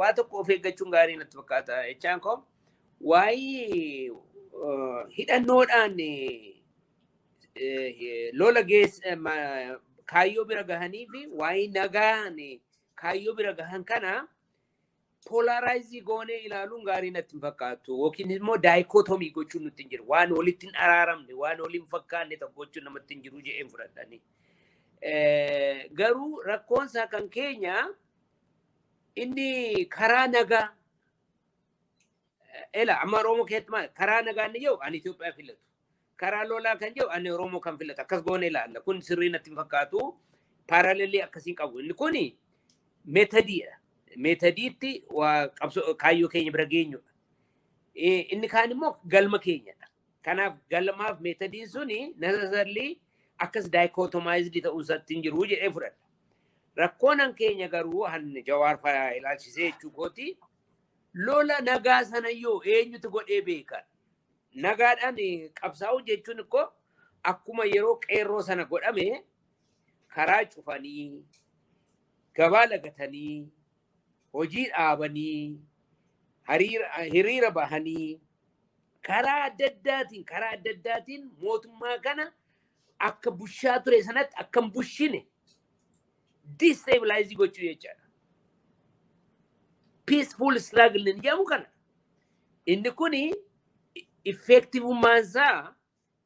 Waa tokko of eeggachuun gaarii natti fakkaata. Jechaan koo waa'ee hidhannoodhaan lola geessa kaayyoo bira gahanii fi waa'ee nagaan kaayyoo bira gahan kana polarize goonee ilaaluun gaarii natti hin fakkaatu. Yookiin immoo dichotomy gochuun nutti hin jiru. Waan walitti hin araaramne, waan waliin fakkaanne tokko gochuun namatti hin jiru jedheen fudhadhani. Garuu rakkoonsaa kan keenya inni karaa nagaa ela amma Oromoo keessatti maal karaa nagaa inni jedhu ani Itoophiyaa filatu. Karaa lolaa kan jedhu ani Oromoo kan filatu. Akkas goone ilaalla. Kun sirrii natti hin fakkaatu. Parallel akkasiin qabu. Inni kuni methodiidha. Methodiitti waa qabsoo kaayyoo keenya bira geenyudha. Inni kaan immoo galma keenyadha. Kanaaf galmaaf methodiin suni necessarily akkas dichotomized ta'uu isaatti hin jiru jedhee fudhadha. Rakkoon keenya garuu hanni Jawaar fa'aa ilaalchisee jechuu kooti, lola nagaa sanayyoo eenyutu godhee beeka? Nagaadhaan qabsaa'uu jechuun ikkoo akkuma yeroo qeerroo sana godhame karaa cufanii, gabaa lagatanii, hojii dhaabanii, hiriira bahanii, karaa adda addaatiin mootummaa kana akka bushaa ture sanatti akka hin bushine destabilize gochuu jechaadha. Peaceful struggle inni jedhamu kana. Inni kuni effectivummaan isaa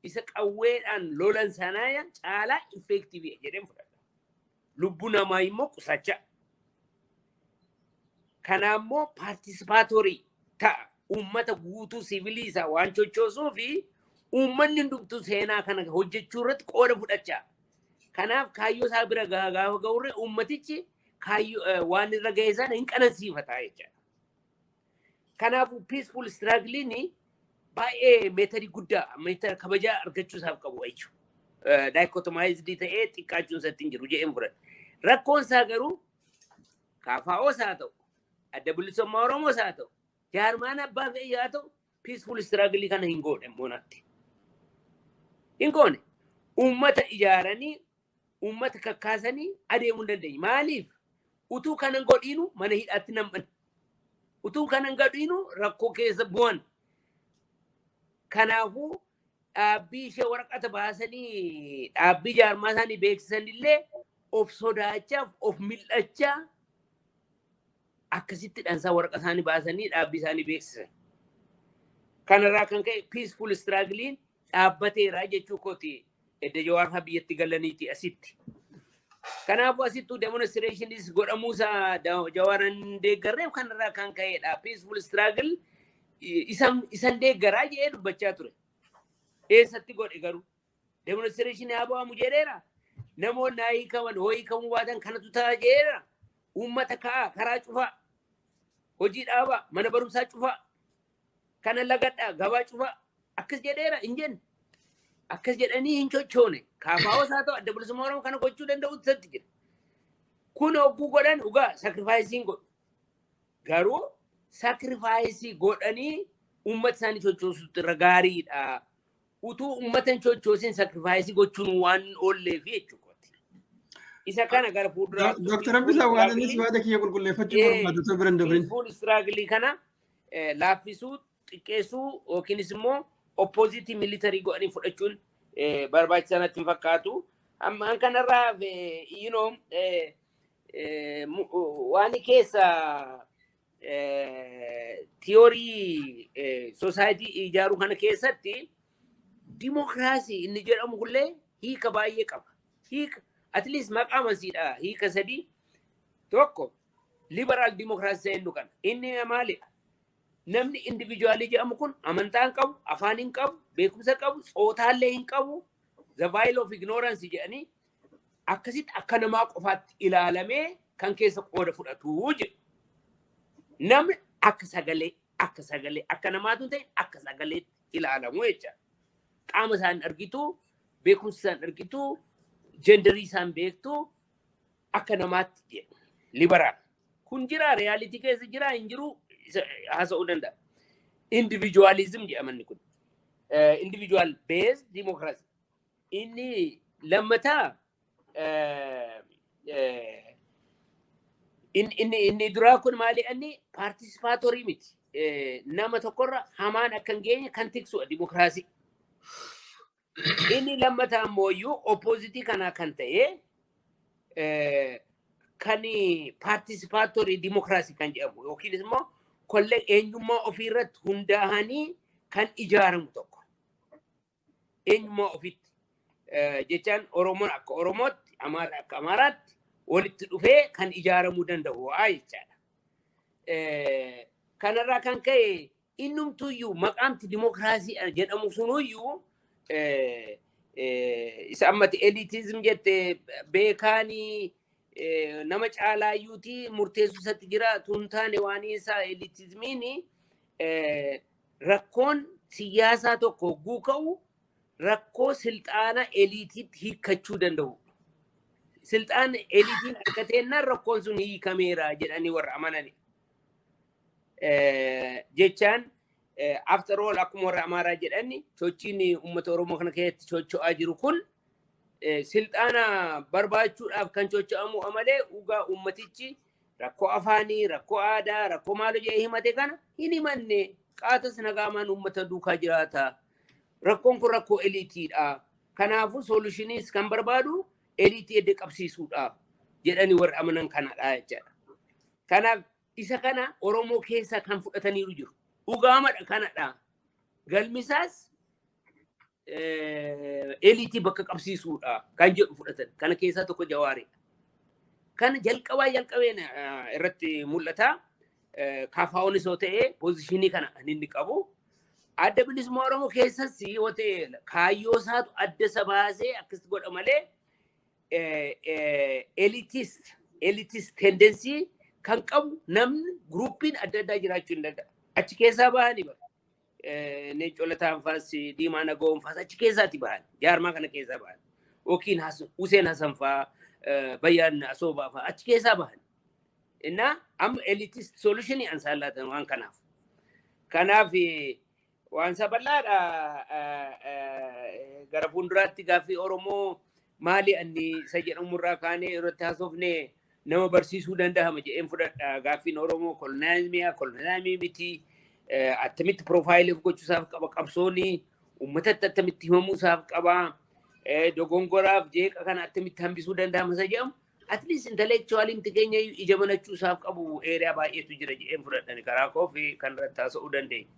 isa qawweedhaan lolan sanaa caalaa effective jedheen fudhadha. Lubbuu namaa immoo qusachaa. Kanaammoo participatory ta'a. Uummata guutuu sivilii isaa waan sochoosuu fi uummanni hundumtuu seenaa kana hojjechuu irratti qooda fudhachaa. Kanaaf kaayyoo isaa bira gaafa ga'urre uummatichi kaayyoo waan irra ga'e sana hin qanansiifata jechaadha. Kanaafuu peaceful struggling baay'ee method guddaa, method kabajaa argachuu isaaf qabu jechuudha. Dichotomized ta'ee xiqqaachuun isatti hin jiru jedheen fudhadha. Rakkoon isaa garuu KFOs haa ta'u, Adda Bilisummaa Oromoos haa ta'u, jaarmaan abbaa fe'ii haa ta'u, peaceful struggle kana hin goone moonatti. Hin goone. Uummata ijaaranii, uummata kakkaasanii adeemuu hin dandeenye. Maaliif? Utuu kanan godhiinu mana hidhaatti nam'an. Utuu kanan godhiinu rakkoo keessa bu'an. Kanaafuu dhaabbii ishee waraqata baasanii dhaabbii jaarmaa isaanii beeksisan illee of sodaachaaf of mil'achaa akkasitti dhansaa waraqaa isaanii baasanii dhaabbii isaanii beeksisan. Kanarraa kan ka'e peaceful struggling dhaabbateera jechuu kooti edda Jawaar fa'aa biyyatti galaniiti asitti. Kanaafuu asittuu demonstrationis godhamuusaa Jawaar hin deeggarreef kanarraa kan ka'edha. Peaceful struggle isan deeggaraa jedhee dubbachaa ture. Eessatti godhe garuu? Demonstration haa ba'amu jedheera. Namoonni haa hiikaman, hoo hiikamuu baatan kanatu ta'a jedheera. Uummata ka'a, karaa cufaa, hojii dhaabaa, mana barumsaa cufaa, kana lagadhaa, gabaa cufaa, akkas jedheera hin jenne. Akkas jedhanii hin chochoone. KFOs haa ta'u, Adda Bilisummaa Oromoo kana gochuu danda'u isatti jira. Kun hogguu godhan dhugaa sacrifice godhu. Garuu sacrifice godhanii uummata isaanii chochoosuutti irra gaariidha. Utuu uummata hin chochoosin sacrifice gochuun waan oolleef jechuudha. Isa kana gara fuulduraa. Dooktar Abbisaa, waan innis yaada kiyya qulqulleeffachuu barbaadu osoo bira hin dabrin. Peaceful struggle kana laaffisuu, xiqqeessuu yookiinis immoo opposite military godhanii fudhachuun barbaachisaa natti hin fakkaatu. Amma kanarraa waan keessa theory society ijaaruu kana keessatti dimokiraasii inni jedhamu kullee hiika baay'ee qaba. Hiika at least maqaa amansiidha hiika sadii. Tokko liberal democracy jennu kana. Inni maalidha? Namni individual jedhamu kun amantaa hin qabu, afaan hin qabu, beekumsa qabu, tsotaallee hin qabu, the veil of ignorance jedhanii akkasitti akka namaa qofaatti ilaalamee kan keessa qooda fudhatu jedhu. Namni akka sagalee akka namaatu ta'e akka sagaleetti ilaalamu jecha. Qaama isaan argitu, beekumsa isaan argitu, gender isaan beektu akka namaatti jedhu. Liberal. Kun jira, reality keessa jira hin jiru haasa'uu danda'a. Individualism jedhamanni kun. Individual based democracy. Inni lammataa Inni duraa kun maali? Inni participatory miti. Nama tokkorra hamaan akka hin geenye kan tiksudha dimokiraasii. Inni lammataa ammoo iyyuu opposite kanaa kan ta'e, kan participatory democracy kan jedhamu yookiin immoo kollee eenyummaa ofii irratti hundaa'anii kan ijaaramu tokko. Eenyummaa ofiitti jechaan Oromoon akka Oromootti, Amaarri akka Amaaraatti walitti dhufee kan ijaaramuu danda'u waa jechaadha. Kanarraa kan ka'e innumtuyyuu maqaamti dimokiraasii jedhamu sunuyyuu isa ammati elitism jette beekaanii nama caalaayyuuti murteessuu isatti jira tun taane, waan isaa elitismiin rakkoon siyaasaa tokko hogguu ka'u rakkoo silxaana eliteitti hiikkachuu danda'u. Silxaana eliteiin argateennaan rakkoon sun hiikameera jedhanii warra amanani. Jechaan after all, akkuma warra Amaaraa jedhani, sochiin uummata Oromoo kana keessatti socho'aa jiru kun silxaana barbaachuudhaaf kan socho'amu malee, dhugaa uummatichi rakkoo afaanii, rakkoo aadaa, rakkoo maaloo jedhee himate kana hin himanne, qaatas nagaamaan uummata duukaa jiraata. Rakkoon kun rakkoo eliteiidha. Kanaafuu solutioniis kan barbaadu elite edde qabsiisuudha jedhanii warra amanan kanadha jechaadha. Kanaaf isa kana Oromoo keessaa kan fudhataniiru jiru. Dhugaamadha kanadha. Galmisaas elite bakka qabsiisuudha kan jedhu fudhatan. Kana keessaa tokko Jawaaridha. Kana jalqabaa jalqabeen irratti mul'ata. KFOnis yoo ta'e position kana kan inni qabu. Adda Bilisummaa Oromoo keessas yoo ta'e kaayyoo isaatu adda isa baasee akkas godha malee elitist tendency kan qabu namni groupiin adda addaa jiraachuu hin danda'a. Achi keessaa bahanii bara. Leencoo Lataan faas, Diimaa Naga'oon faas achi keessaati bahan. Jaarmaa kana keessaa bahan. Yookiin Huseen Hasan faa, Bayyaan Asoobaa faa achi keessaa bahan. Innaa amma elitist solution ansaan laatan waan kanaaf. Kanaaf waan isa bal'aadha. Gara fuulduraatti gaaffii Oromoo maali anni isa jedhamurraa kaanee irratti haasofne nama barsiisuu danda'ama jedheen fudhadha. Gaaffiin Oromoo colonialismiyaa, colonialismii miti, attamitti profile gochuusaaf qaba, qabsooni uummatatti attamitti himamuusaaf qaba, dogongoraaf jeeqa kana attamitti hambisuu danda'ama isa jedhamu, at least intellectualiin keenya ija banachuusaaf qabu area baay'eetu jira jedheen fudhadhani karaa koo fi kan irratti haasa'uu dandeenya.